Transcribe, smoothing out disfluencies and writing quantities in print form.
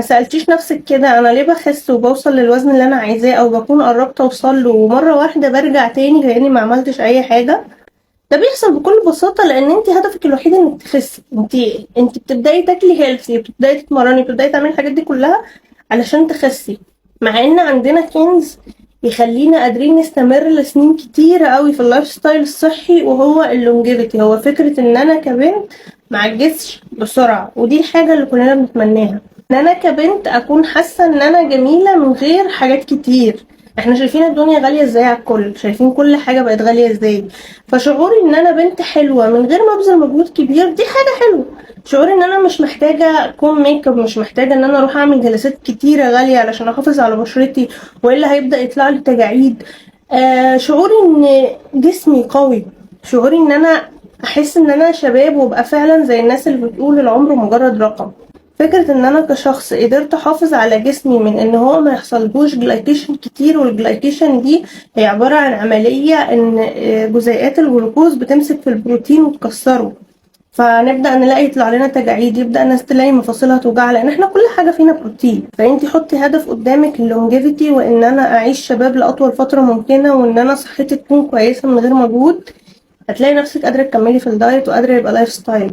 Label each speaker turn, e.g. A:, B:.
A: ما سألتيش نفسك كده، انا ليه بخس وبوصل للوزن اللي انا عايزاه او بكون قربت اوصل له ومرة واحدة برجع تاني كأني ما عملتش اي حاجة؟ ده بيحصل بكل بساطة لان انت هدفك الوحيد انك تخسي. انت بتبدأي تاكلي healthy، بتبدأي تتمرني، بتبدأي تعملي الحاجات دي كلها علشان تخسي، مع ان عندنا كنز يخلينا قادرين نستمر لسنين كتيرة قوي في ال lifestyle الصحي، وهو ال longevity. هو فكرة ان انا كبنت معجزش بسرعة، ودي الحاجة اللي كلنا بنتمناها، ان انا كبنت اكون حاسة ان انا جميلة من غير حاجات كتير. احنا شايفين الدنيا غالية ازاي على الكل، شايفين كل حاجة بقت غالية ازاي، فشعوري ان انا بنت حلوة من غير ما ابذل مجهود كبير دي حاجة حلوة. شعوري ان انا مش محتاجة اكون ميك اب، مش محتاجة ان انا اروح اعمل جلسات كتيرة غالية علشان احافظ على بشرتي والا هيبدأ يطلع لي تجاعيد. شعوري ان جسمي قوي، شعوري ان انا احس ان انا شباب وابقى فعلا زي الناس اللي بتقول العمر مجرد رقم. فكرة ان انا كشخص قدرت احافظ على جسمي من ان هو ما يحصلهوش glycation كتير، وال glycation دي هي عبارة عن عملية ان جزيئات الجلوكوز بتمسك في البروتين وتكسره، فنبدأ نلاقي يطلع لنا تجاعيد، يبدأ الناس تلاقي مفاصلها توجع، لان احنا كل حاجة فينا بروتين. فانتي حطي هدف قدامك ال longevity، وان انا اعيش شباب لاطول فترة ممكنة، وان انا صحتي تكون كويسة من غير مجهود، هتلاقي نفسك قادرة تكملي في ال diet وقادرة يبقى lifestyle.